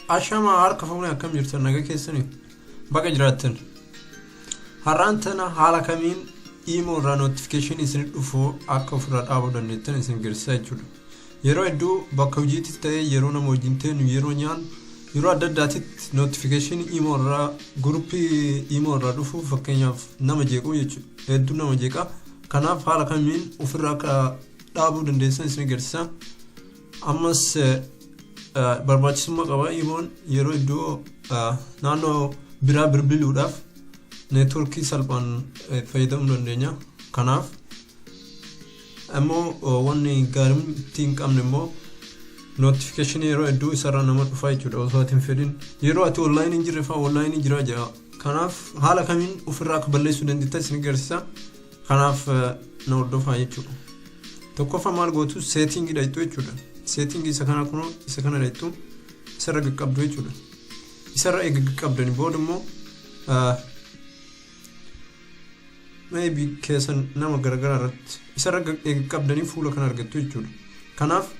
Ashamaa, harka fuunee, akkam jirtan? Nagaa keessanii? Baga jiraattan. Har'aan tana haala kamiin imo irraa notification isin dhufu akka ofirraa dhaabuu dandeettan isin agarsiisa jechuudha. Yeroo hedduu bakka hojiittis ta'ee, yeroo nama wajjin teenyu, yeroo nyaannu, yeroo adda addaatitti notification imo irraa, guruppii imo irraa dhufu, fakkeenyaaf nama jeequ jechuudha. Hedduu nama jeeqa. Kanaaf haala kamiin ofirraa akka dhaabuu dandeessan isin agarsiisa. Ammas barbaachisummaa qaba. Imoon yeroo iddoo naannoo biraa bilbiluudhaaf neetworkii salphaan fayyadamuu dandeenya. Kanaaf immoo wanni gaariin hin qabne immoo notification yeroo hedduu isarraa nama dhufaa jechuudha, osoo ati hin fedhin. Yeroo ati online hin jirre fa'aa online jira jira. Kanaaf haala kamiin ofirraa akka balleessuu dandeettan isin agarsiisa. Kanaaf na hordofaa jechuudha. Tokkoffaa maal gootu? Setting dhayxu jechuudha. Setting isa kana, kunoo isa kana dhayxu, isarra qaqqabdu jechuudha. Isarra eega qaqqabdani booda immoo maybe keessan nama garagaraa irratti isarra eega qabdanii fuula kana argattu jechuudha. Kanaaf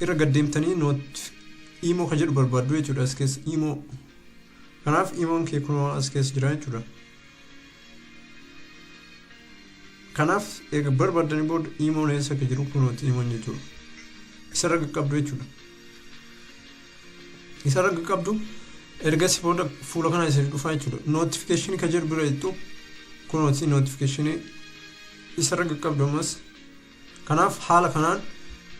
irra gaddeemtanii noot imo ka jedhu barbaaddu jechuudha as keessa imo. Kanaaf imoon kee kunoo as keessa jira jechuudha. Kanaaf eega barbaaddanii booda imoon eessa akka jiru, kunooti imoon jechuudha. Isarra qaqqabdu jechuudha. Isarra qaqqabdu, ergasii booda fuula kana isin dhufaa jechuudha. Notification ka jedhu bira jettu, kunooti notification, isarra qaqqabdu ammas. Kanaaf haala kanaan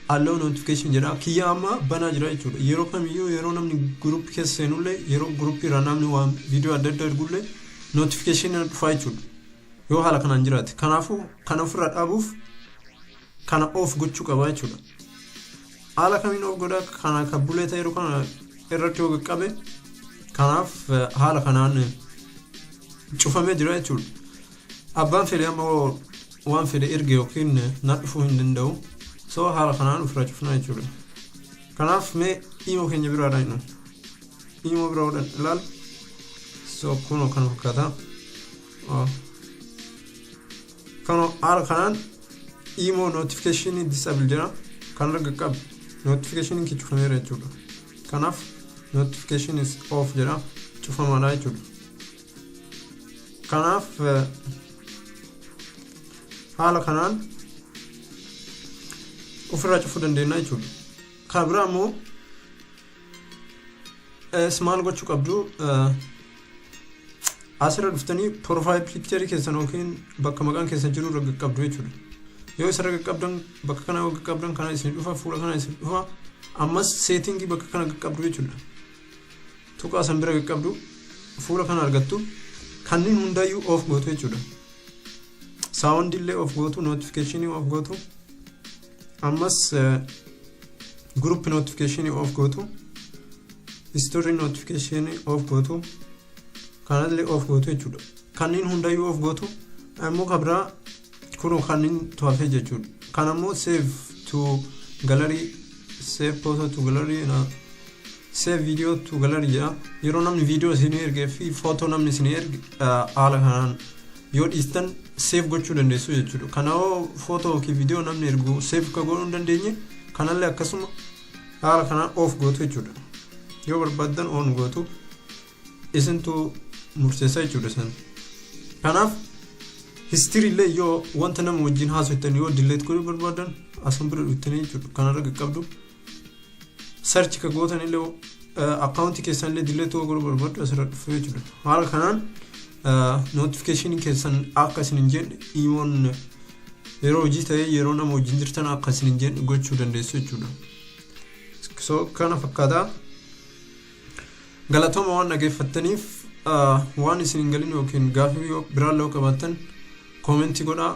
allow notification jedha. Kiyya amma banaa jira jechuudha. Yeroo kamiyyuu, yeroo namni guruppii keessa seenullee, yeroo guruppii irraa namni waan viidiyoo adda addaa ergullee notification dhufaa jechuudha. Yoo haala kanaan jiraate. Kanaafuu kana ofirraa dhaabuuf kana off gochuu qaba jechuudha. Haala kamiin off godha? Kana kan bulee ta'e kana irratti yoo qaqqabe, kanaaf haala kanaan cufamee jira jechuudha. Abbaan fedhe amma waan fedhe erge yookiin na dhufuu hin danda'u. So haala kanaan ofirraa cufnaa jechuudha. Kanaaf mee imo keenya biraa dhaqnu. Imo biraa godhan ilaal. So kunoo kana fakkaata. Kanoo haala kanaan imo notification disable jira. Kanarra qaqqabe, notification kee cufameera jechuudha. Kanaaf notification is off jedha, cufamaadha jechuudha. Kanaaf haala kanaan ofirraa cufuu dandeenya jechuudha. Kan biraa immoo maal gochuu qabdu? Asirra dhuftanii profile picture keessan yookiin bakka maqaan keessan jiru irra qaqqabdu jechuudha. Yoo isarra qaqqabdan, bakka kana yoo qaqqabdan, kana isin dhufa, fuula kana isin dhufa. Ammas setting bakka kana qaqqabdu jechuudha. Tuqaa san bira qaqqabdu, fuula kana argattu. Kanneen hundayyuu off gootu jechuudha. Sound illee off gootu, notification off gootu. Ammas group notification off gootu. Story notification off gootu. Kanallee off gootu jechuudha. Kanneen hundayyuu off gootu. Ammoo kan biraa kun kanneen to'afee jechuudha. Kan ammoo save to gallery, save photo to gallery, save video to gallery jedha. Yeroo namni viidiyoo isin ergee fi footoo namni isin erge haala kanaan yoo dhiistan save gochuu dandeessu jechuudha. Kanaafuu footoo yookiin viidiyoo namni ergu save ka godhuu hin dandeenye, kanallee akkasuma haala kanaan off gootu jechuudha. Yoo barbaaddan on gootu, isintu murteessa jechuudha san. Kanaaf history illee yoo wanta nama wajjin haasoftan yoo delete godhuu barbaadan, asuma bira dhuftanii jechuudha. Kanarra qaqqabdu. Search ka gootan illee, akkaawuntii keessan illee delete godhuu barbaaddu, asirra dhufu jechuudha. Haala kanaan notification keessan akka isin hin jenne, imoon yeroo hojii ta'ee yeroo nama wajjin jirtan akka isin hin jenne gochuu dandeessu jechuudha. So kana fakkaataa. Galatooma waan dhageeffattaniif. Waan isin hin galin yookiin gaafii biraan yoo qabaattan comment godhaa.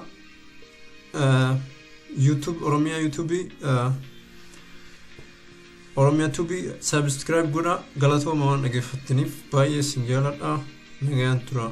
YouTube Oromiyaa, YouTube Oromiyaa Tube subscribe godhaa. Galatooma waan dhageeffattaniif, baay'ee isin jaaladha. Nagayaan tura.